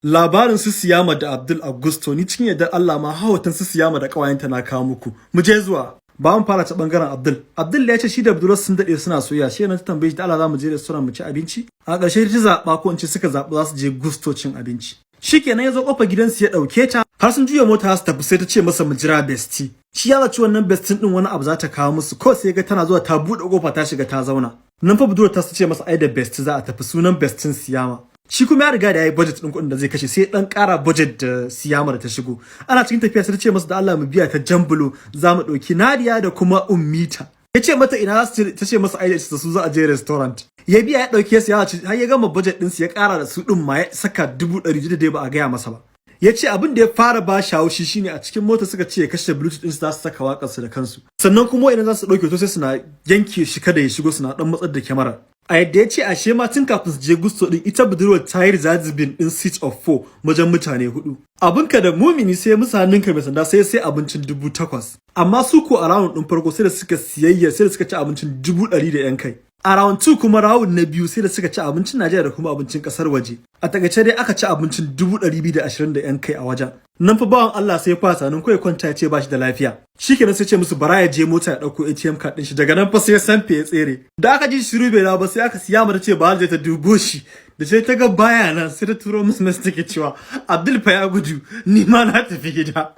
Labarin su Siyama da Abdul a Gusto, ni cikin yardar Allah ma hawatan su Siyama da ƙawayenta na kawo muku. Mu je zuwa. Ba mu fara ta bangaren Abdul. Abdul ya ce shi da budurwar sun daɗe suna soyayya. Shi ta tambaye shi da Allah za mu je restaurant mu ci abinci. A ƙarshe ta zaɓa, ko in ce suka zaɓi za su je Gusto cin abinci. Shikenan, ya zo kofar gidansu ya ɗauke ta, har sun juya mota su tafi, sai ta ce masa, "Mu jira bestie." Shi ya zaci wannan bestie din wani abu za ta kawo musu ko, sai ga tana zuwa ta buɗe kofa ta shiga ta zauna. Nan fa budurwar ta ce masa ai da bestie za a tafi, sunan bestin Siyama. Shi kuma ya riga da yayi budget din kuɗin da zai kashe, sai dan ƙara budget da Siyama da ta shigo. Ana cikin tafiya sai ta ce masa, "Da Allah mu biya ta Jambulo, za mu ɗauki Nadia da kuma Ummita." Ya ce mata ina za su? Ta ce masa ai da su za a je restaurant. Ya biya ya ɗauke su, ya ci har ya gama budget ɗin su, ya ƙara da su ɗin ma, ya saka 100,000 da dai ba a gaya masa ba. Ya ce abin da ya fara ba shi haushi shine a cikin mota suka ce ya kashe Bluetooth din su, za su saka wakar su da kansu. Sannan kuma idan za su ɗauke to sai suna yanke shi kada ya shigo, suna dan matsar da kyamara. A yadda ya ce, ashe ma tun kafin su je Gusto din, ita budurwar ta yi reserving din seat of four, wajen mutane hudu. Abinka da mumini sai musu hannunka mai sanda, sai abincin 8,000. Amma su ko a round din farko sai da suka siyayya, sai da suka ci abincin 100,000 da yan kai. A round 2 kuma, round na biyu, sai da suka ci abincin Najeriya da kuma abincin kasar waje. A takaice dai aka ci abincin 220,000 da yan kai a wajen. Nan fa bawan Allah sai ya fasa nan ko ya kwanta, ya ce ba shi da lafiya. Shikenan, sai ce musu bara ya je mota ya dauko ATM card din shi. Daga nan fa sai ya sanfe ya tsere. Da aka ji shiru bai dawo ba, sai aka siya mata ce ba zai ta dubo shi. Da sai ta ga baya nan, sai ta turo musu message take cewa, "Abdul fa ya gudu, ni ma na tafi gida."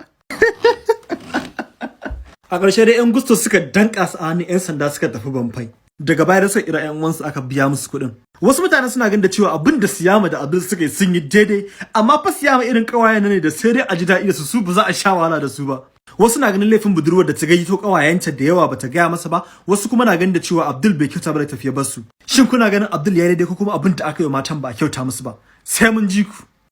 A ƙarshe dai 'yan Gusto suka danka su a hannun 'yan sanda, suka tafi Bamfai. Daga baya da suka kira 'yan uwansu aka biya musu kuɗin. Wasu mutane suna ganin da cewa abin da Siyama da Abdul suka yi sun yi daidai, amma fa Siyama irin ƙawayen ne da sai dai a ji daɗi da su, su ba za a sha wahala da su ba. Wasu na ganin laifin budurwar da ta gayyato ƙawayenta da yawa bata gaya masa ba, wasu kuma na ganin da cewa Abdul bai kyauta ba da tafiya basu. Shin kuna ganin Abdul ya daidai ko kuma abin da aka yi matan ba a kyauta musu ba? Sai mun ji ku.